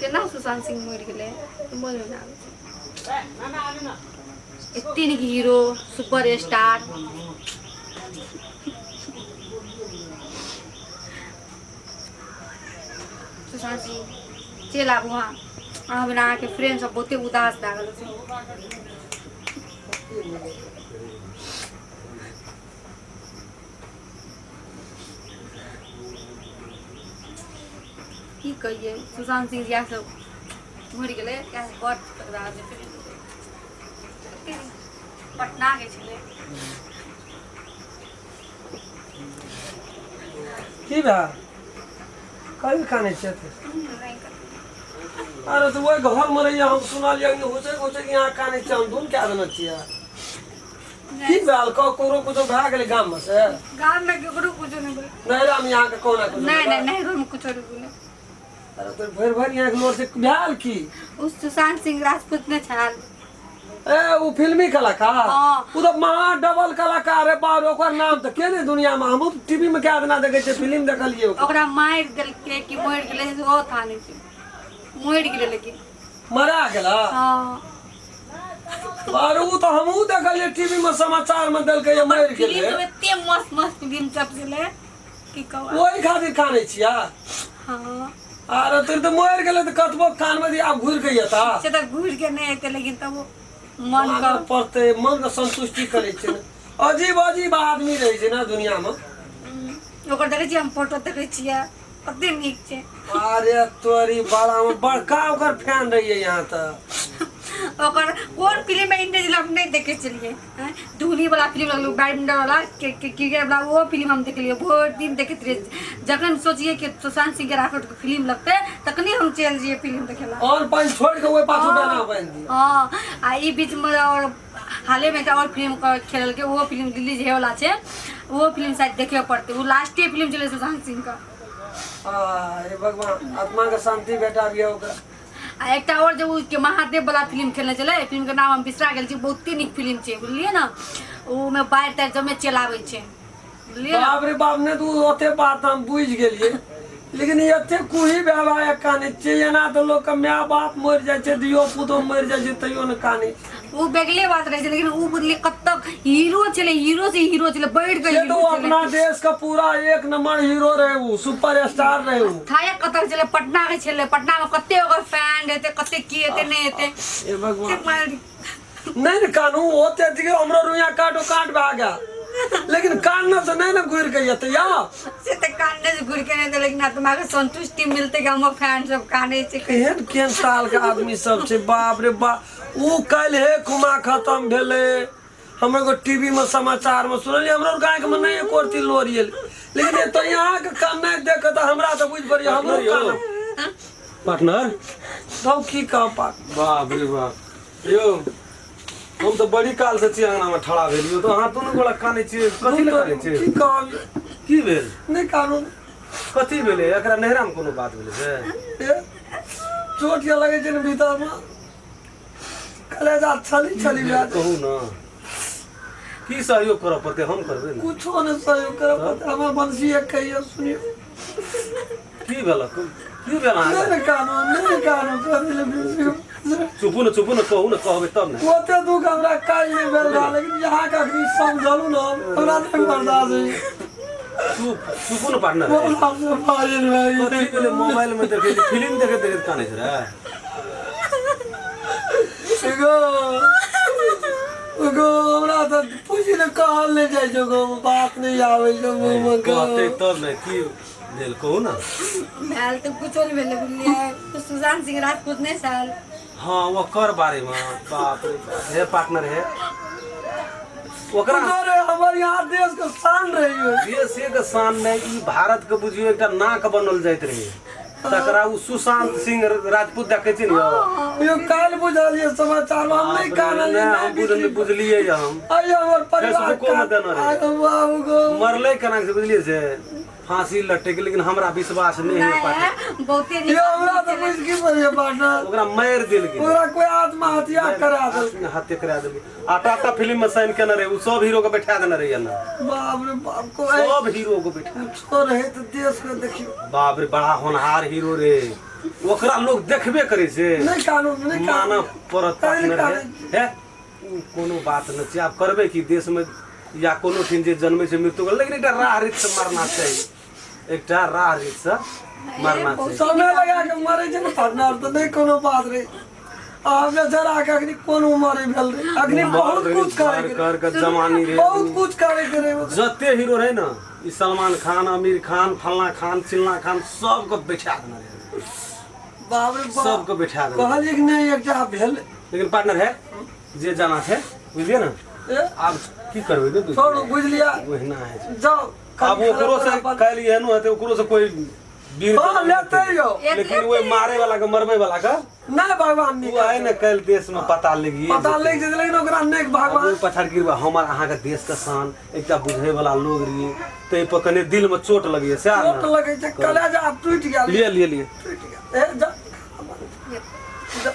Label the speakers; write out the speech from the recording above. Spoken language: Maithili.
Speaker 1: केना सुशांत सिंह मरि गेलै, समझ मे नहि आबै छै। एते नीक hero, super star. Sushant Singh, चलि आबू अहाँ। अहाँ बिना अहाँके फ्रेंड सब बहुते उदास भए गेल छै। की कहिए, सुशांत सिंह इएह सब मरि गेलै, इएह बड़ तगड़ा पटना के छलै।
Speaker 2: की भेल? कहीं कानै छियै? अरे, तऽ ओहि घरमे रहियै हम, सुनलियै घुसै घुसै के यहाँ कानै छियै। हम धुन कए देने छियै। की भेल? ककरो कुछो भए गेलै गाममे से?
Speaker 1: गाम में केकरो कुछो नहीं भेलै।
Speaker 2: नैहरामे अहाँके कोना कुछो?
Speaker 1: नहीं नहीं, नैहरो में कुछो नहीं भेलै।
Speaker 2: अरे, तो भरि भरि यहाँ लोर से भेल की?
Speaker 1: ओ सुशांत सिंह राजपूत ने छाल।
Speaker 2: ए, ओ फिल्मी कलाकार?
Speaker 1: हाँ।
Speaker 2: ओ तऽ महा डबल कलाकार है बाप रे। ओकर नाम तऽ के नहि दुनिया में। हमहूँ टीवी में कए दिना देखै छियै, फिल्म देखलियै ओकर।
Speaker 1: ओकरा मारि देलकै कि मरि गेलै, से ओ था नहि छै। मरि गेलै लेकिन।
Speaker 2: मरा गेला?
Speaker 1: हाँ।
Speaker 2: अरे, ओ तऽ हमहूँ देखलियै टीवी में, समाचार में देलकै जे मरि
Speaker 1: फिल्म
Speaker 2: गेलै।
Speaker 1: सब एते मस्त मस्त फिल्म सब छलै, की कहू।
Speaker 2: ओहि खातिर कानै छियै?
Speaker 1: हाँ।
Speaker 2: अरे तोर तऽ मरि गेलै तऽ कतबो कानमे दियै, आब घुरि के एता?
Speaker 1: से तऽ घुरि के नहि एतै, लेकिन तब मन
Speaker 2: मानऽ
Speaker 1: के
Speaker 2: पड़तै, मन के संतुष्टि करै छै ने। अजीब अजीब आदमी रहै छै ने दुनिया में।
Speaker 1: ओकर देखै छियै हम, फोटो देखै छियै, कते नीक छै।
Speaker 2: अरे तोरी, बड़ा बड़का ओकर फैन रहियै यहाँ तऽ।
Speaker 1: ओकर कोन फिल्म में इंटरेस्ट हम नहि देखै छलियै आँय? धोनी वाला फिल्म लगलो, बैडमिंटन वाला, क्रिकेट वाला, ओहो फिल्म हम देखलियै। भरि दिन देखैत रहियै। जखन सोचियै कि सुशांत सिंह के राठौर के फिल्म लगतै, तखनी हम चलि जइयै फिल्म देखे ला।
Speaker 2: और पानि छोड़ि के ओहि पाछू बेना बान्हि दियौ।
Speaker 1: हँ, आ ई बीचमे और हालेमे एकटा और फिल्म खेललकै, ओहो फिल्म रिलीज होइवला छै। ओहो फिल्म शायद देखे पड़तै। ओ लास्टे फिल्म छलै सुशांत सिंह के।
Speaker 2: हे भगवान, आत्मा के शांति भेटाबियौ ओकरा।
Speaker 1: आ एकटा और जे ओ के महादेव वाला फिल्म खेलने छलै, फिल्म के नाम हम बिसरा गेल छी। बहुते नीक फिल्म छै, बुझलियै ने? ओमे बाढ़ि ताढ़ि जमे चलि आबै छै, बुझलियै ने?
Speaker 2: बाप रे बाप, नहि तऽ ओ ओते बात हम बुझि गेलियै, लेकिन ई एते कुही भेला कानै छियै एना? तऽ लोकके माय बाप मरि जाइ छै, धियो पुतो मरि जाइ छै, तैयो ने कानै छै।
Speaker 1: ओ बेगले बात रहै छै, लेकिन ओ बुझलियै कतक हीरो छलै, हीरो से हीरो छलै, बढ़ि के
Speaker 2: से तो
Speaker 1: हीरो
Speaker 2: वो
Speaker 1: छलै।
Speaker 2: अपना देश का पूरा एक नंबर हीरो रहे, वो सुपर स्टार रहे वो।
Speaker 1: थाया कतक छलै, पटना के छलै। पटना मे कते ओकर फैन हेतै, कते की हेतै, नहि हेतै।
Speaker 2: हे भगवान, नहीं ने कानू ओते दिखे, हमरो रुइया काटो काट भए गेल, लेकिन कानने से नहीं ने घुरि के एतै या।
Speaker 1: से तऽ कानने से घुरि के नहि हेतै, लेकिन आत्मा के संतुष्टि मिलतै कि हमर फैन सब कानै छै।
Speaker 2: केहन केहन साल के आदमी सब छै, बाप रे बाप। ओ काल्हि खुमा खतम भेलै। हम एगो टीवी में समाचार में सुनलियै। हमरो गायक में नहीं एको रत्ती लोर एलै, लेकिन एतऽ अहाँके काननाइ देख के तऽ हमरा तऽ बुझि पड़ैए हमरो कानब।
Speaker 3: पार्टनर।
Speaker 2: तब की कहब पाक।
Speaker 3: बाप रे बाप, यौ हम तऽ बड़ी काल से छी अंगना में ठड़ा भेलियो, तऽ अहाँ दुनू गोला कानै छियै। कथी लए कानै छियै?
Speaker 2: की कहब।
Speaker 3: की भेल?
Speaker 2: नहि कानू।
Speaker 3: कथी भेलै एकरा? नैहरा में कोनो बात भेलै से?
Speaker 2: ए, चोट या लगै छै ने भीतर में, कलेजा छली छली भए जाइ।
Speaker 3: कहू ने, की सहयोग करऽ पड़तै? हम करबै ने।
Speaker 2: कुछो नहि सहयोग करऽ पड़तै। हमर बंसी एक कहियो सुनियो।
Speaker 3: की भेलक? की भेल
Speaker 2: नहि
Speaker 3: अहाँके?
Speaker 2: ने कानू, नहि कानू, कथी लए बेसी?
Speaker 3: चुपू ने, चुपू ने, कहू ने, कहबै तब ने।
Speaker 2: ओते दुख हमरा काल्हि नहि भेल रहै, लेकिन यहाँ अखनी समझलू ने, हमरा नहि बर्दाश्त होइए।
Speaker 3: चुप, चुपू ने पार्टनर।
Speaker 2: बोला से फाजिल भए
Speaker 3: कथी
Speaker 2: गेलै।
Speaker 3: भेलै? मोबाइल में देखै छी, फिल्म देखैत देखैत कानै छै रे?
Speaker 2: एगो एगो हमरा तऽ पूछि ने कहल नहि जाइ छै गो, बात नहि आबै छै मुँहमे।
Speaker 3: कहतै तब ने, की भेल कहू ने।
Speaker 1: भेल तऽ कुछो नहि भेलै, बुझलियै? सुशांत सिंह राजपूत नहि छल?
Speaker 3: हाँ, ओकर बारे में, बाप रे बाप। हे पार्टनर, हे ओकरा
Speaker 2: अरे, हमर यहाँ देश के शान रही।
Speaker 3: देशे के शान नहि, ई भारत के बुझियौ एकटा नाक बनल जाइत रहे, तकरा ओ सुशांत सिंह राजपूत देखै छी ने यौ।
Speaker 2: यो काल्हि बुझलियै समाचार में, हम नहि कानलियै।
Speaker 3: नहि,
Speaker 2: नहि
Speaker 3: हम बुझलियै, बुझलियै हम।
Speaker 2: आइ हमर परिवार
Speaker 3: फेसबुको मे देने रहै।
Speaker 2: आइ बाबू गो।
Speaker 3: मरलै केना से बुझलियै से? फांसी लटक लेकिन हमरा विश्वास नहीं है पार्टनर।
Speaker 1: नहीं बहुते
Speaker 2: ये हमरा तऽ बुझि की पड़िए पार्टनर।
Speaker 3: ओकरा मारि देल गेल।
Speaker 2: ओकरा कोई आत्महत्या करा देल।
Speaker 3: हत्या करा देल। आ टाटा फिल्म में साइन केने रहे, उ सब हीरो के बैठा देने रहे ना।
Speaker 2: बाप रे बाप को
Speaker 3: सब हीरो के बैठा।
Speaker 2: कुछो रहे तऽ देश के देखियो।
Speaker 3: बाप रे, बड़ा होनहार हीरो रे, ओकरा लोग देखबे करे छै।
Speaker 2: नहीं कानून नहीं
Speaker 3: मानऽ
Speaker 2: कानून
Speaker 3: पड़त पार्टनर है। हे उ कोनो बात नहि छै, आब करबै की देश में या कोनो ठीन जे जन्मै छै मृत्यु के, लेकिन एकटा राह रीत से मरना चाही, एकटा राह रीत से मरना चाही।
Speaker 2: समय लगा के मरे छै ने पार्टनर, तऽ नहीं कोनो बात रे। आ बेचारा के अखनी कोन उमर भेल रे, अखनी बहुत कुछ करे के
Speaker 3: कर के जवानी रे,
Speaker 2: बहुत कुछ करे के रे।
Speaker 3: जते हीरो रहे ना, ई सलमान खान, आमिर खान, फलना खान, चिलना खान, सबके बैठा देने रहे।
Speaker 2: बाप रे बाप,
Speaker 3: सबके बैठा देने।
Speaker 2: कहलियै कि नहीं एकटा भेल।
Speaker 3: लेकिन पार्टनर है जे जाना छै, बुझलियै ने?
Speaker 2: ए?
Speaker 3: आब की करबै ने?
Speaker 2: छोड़ू, बुझलियै,
Speaker 3: ओहिना है छै।
Speaker 2: जाओ।
Speaker 3: आब ओकरो से काल्हि एहनो हेतै, ओकरो से कोई वीर
Speaker 2: हाँ लेते यौ,
Speaker 3: लेकिन ओहि मारे वाला के, मरबै वाला के
Speaker 2: नहीं भगवान नहीं
Speaker 3: ओ आइ ने काल्हि देश में पता लगिए
Speaker 2: पता लागि जेतै, लेकिन ओकरा नहि भगवान।
Speaker 3: ओहि पछाड़ गिरबा। हमर अहाँके देश के शान एकटा बुझै वाला लोग रहियै, ताहि पर कने दिल में चोट लगैए सएह
Speaker 2: चोट
Speaker 3: ने
Speaker 2: लगै छै, कलेजा टूटि गेल।
Speaker 3: लिए लिए लिए
Speaker 2: टूटि गेल। ए जा जा।